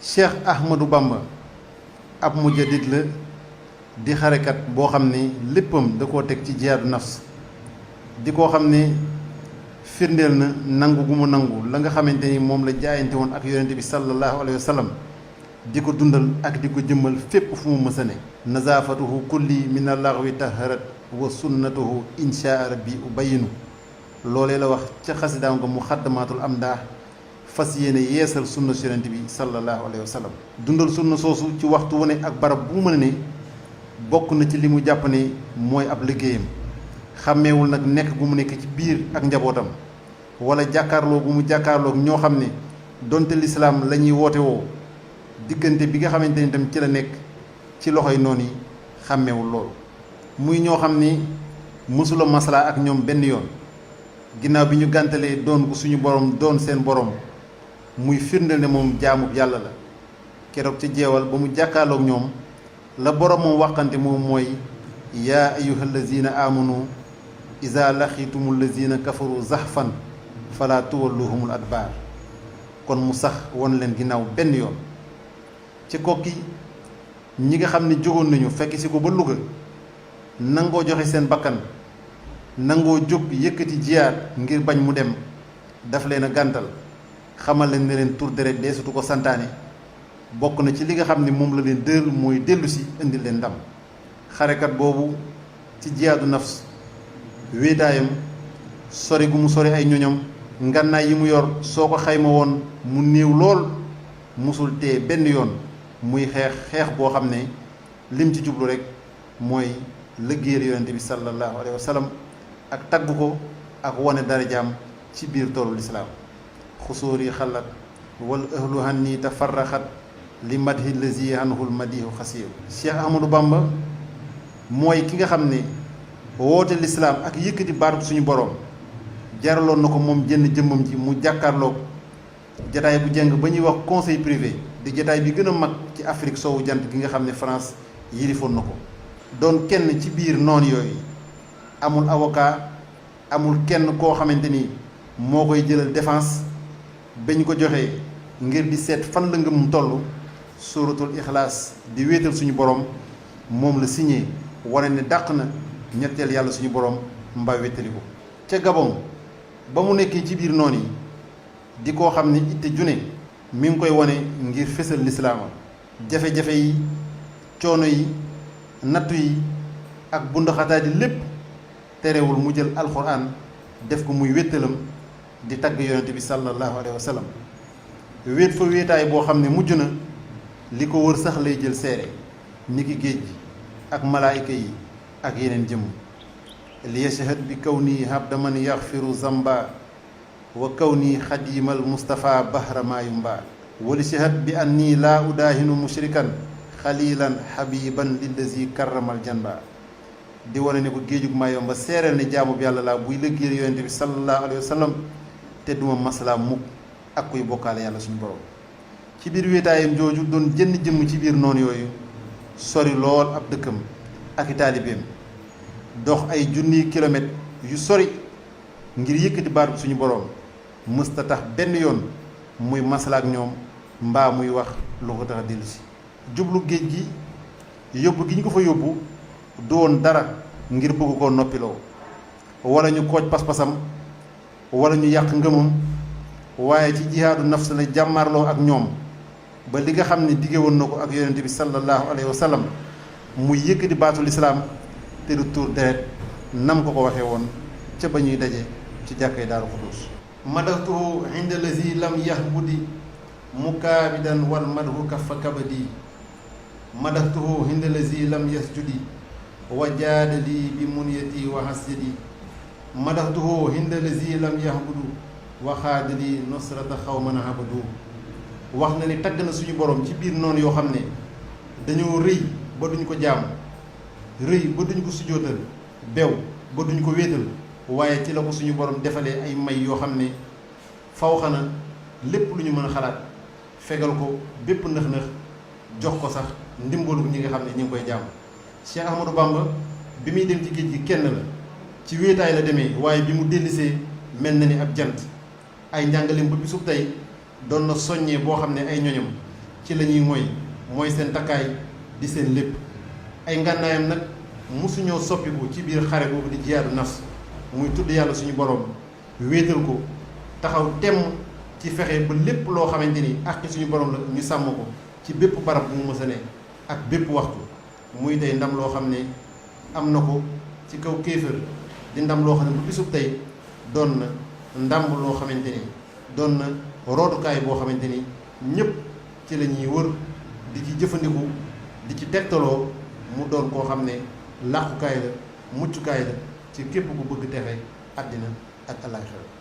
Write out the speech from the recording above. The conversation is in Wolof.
Cheikh Ahmadou Bamba ab mujjadid la di xarekat boo xam ne léppam da koo teg ci jihaadu nafs di koo xam ne firndeel na nangu gu mu nangu la nga xamante ni moom la jaayante woon ak yonente bi sallallahu alayhi wa sallam di ko dundal ak di ko jëmmal fépp fu mu mësa ne nazaafatuhu kulli min allaghwi taharat wa sunnatuhu inshaa rabbi ubayinu loolee la wax ca xasidaam nga mu xaddamaatul am daa fas yéene yeesal sunna si yonente bi sallallahu alayhi wa sallam dundal sunna soosu ci waxtu wu ne ak barab bu mën a ne bokk na ci li mu jàpp ne mooy ab liggéeyam xàmmeewul nag nekk gu mu nekk ci biir ak njabootam wala jàkkaarloo gu mu jàkkaarloog ñoo xam ne donte lislaam la ñuy woote woo diggante bi nga xamante ni tam ci la nekk ci loxoy noonu yi xàmmeewul loolu muy ñoo xam ni mësula maslaa ak ñoom benn yoon ginnaaw bi ñu gàntalee doon ko suñu borom doon seen borom muy firndeel ne moom jaamub yàlla la keroog ca jeewal ba mu jàkkaarloog ñoom la borom moom waxante moom mooy yaa ayyuha allazina amanu iza laxitumul lazina kafaru zahfan fala tuwalluhumul adbaar kon mu sax won leen ginnaaw benn yoon ci kokki ñi nga xam ne jógoon nañu fekk si ko ba Louga nangoo joxe seen bakkan nangoo jóg yëkkati jiyaat ngir bañ mu dem daf leen a gàntal xamal leen ne leen tur deret deesutu ko santaane bokk na ci li nga xam ne moom la leen dël mooy dellu si indi leen ndam xarekat boobu ci jiyaadu nafs wéetaayam sori gu mu sori ay ñoñam ngànnaay yi mu yor soo ko xayma woon mu néew lool musul tee benn yoon muy xeex boo xam ne lim ci jublu rek mooy liggéeyal yonente bi sallallahu alayhi wa sallam ak tagg ko ak wane darajaam ci biir toolu lislaam xusóor yi xalat wal ahlu hanni tafarraxat li madhi lazi anhul madihu xasiir Cheikh Ahmadou Bamba mooy ki nga xam ne woote lislaam ak yëkkati baatu suñu borom jaraloon na ko moom jënn jëmmam ji mu jàkkaarloog jataay bu jeng ba ñuy wax conseil privé di jataay bi gën a mag ci Afrique soowu jant gi nga xam ne France yilifoon na ko doon kenn ci biir noon yooyu amul avocat amul kenn koo xamante ni moo koy jëlal défense bañ ko joxee ngir di seet fan la ngëm toll suuratul ixlaas di wéetal suñu borom moom la signé wane ne dàq na ñetteel yàlla suñu borom mbaa wéttali ko ca Gabon ba mu nekkee ci biir noon yi di koo xam ne itte june mi ngi koy wane ngir fésal lislaama jafe-jafe yi coono yi nattu yi ak bundaxataa di lépp terewul mu jël alxuraan def ko muy wéttalam di tagg yonente bi sallallahu alayhi wa sallam wéet fa wéetaay boo xam ne mujj na li ko wër sax lay jël seere ni ki géej gi ak malaayika yi ak yeneen jëmm li yashhad bi kaw nii habda man yaxfiru zamba wa kaw nii xadimal Mustafa bahra maayumba wali shahad bi an nii laa udaahinu mushrikan xalilan xabiban lillazi karramal janba di wane ne ko géejug maayomba seereel ne jaamub yàlla laa buy liggéeyal yonente bi sallallahu alayhi wa sallam te duma maslaa mukk ak kuy bokkaale yàlla suñu borom ci biir wéetaayam jooju doon jënn jëmm ci biir noonu yooyu sori lool ab dëkkam ak i taalibeem dox ay junniy kilomètres yu sori ngir yëkkati baatu suñu borom mësta tax benn yoon muy masla ak ñoom mbaa muy wax lu ko tax a dellu si jublu géej gi yóbbu gi ñu ko fa yóbbu du woon dara ngir bëgg koo noppiloo wala ñu kooj pas-pasam wala ñu yàq ngëmam waaye ci jihaadu nafs la jàmmarloo ak ñoom ba li nga xam ne dige woon na ko ak yonente bi sallallahu alayhi wa sallam muy yëkkati baatul islaam te du tuur deret nam ko waxee woon ca ba ñuy daje ci jàkkay Daaru Xuduus madatuhu inda lazi lam yahbudi mukaabidan wal madhu kafa kabadi madatuhu inda lazi lam yasjudi wa jaadali bi munyati wa hasjadi madatuhu inda lazi lam yahbudu wa xaadali nusrata xawman habadu wax na ni tagg na suñu borom ci biir noonu yoo xam ne dañoo rëy ba duñ ko jaam rëy ba duñ ko sujootal bew ba duñ ko wéetal waaye ci la ko suñu borom defalee ay may yoo xam ne faw xana lépp lu ñu mën a xalaat fegal ko bépp nëx-nëx jox ko sax ndimbalu ñi nga xam ne ñi ngi koy jaam Cheikh Ahmadou Bamba bi muy dem ci géej gi kenn la ci wéetaay la demee waaye bi mu dellisee mel na ni ab jant ay njàngaleem ba bisub tey doon na soññee boo xam ne ay ñoñam ci la ñuy mooy seen takkaay di seen lépp. ay ngànnaayam nag mosuñoo soppiku ci biir xare boobu di jihaadu nafs muy tudd yàlla suñu borom wéetal ko taxaw temm ci fexe ba lépp loo xamante ni àq suñu borom la ñu sàmm ko ci bépp barab bu mu mës a ne ak bépp waxtu. muy tey ndam loo xam ne am na ko ci kaw kéefër di ndam loo xam ne bu bisub tey doon na ndam loo xamante ni doon na rootukaay boo xamante ni ñëpp ci la ñuy wër di ci jëfandiku di ci tegtaloo mu doon koo xam ne làqukaay la muccukaay la ci képp ku bëgg texe àddina ak àllaaxira.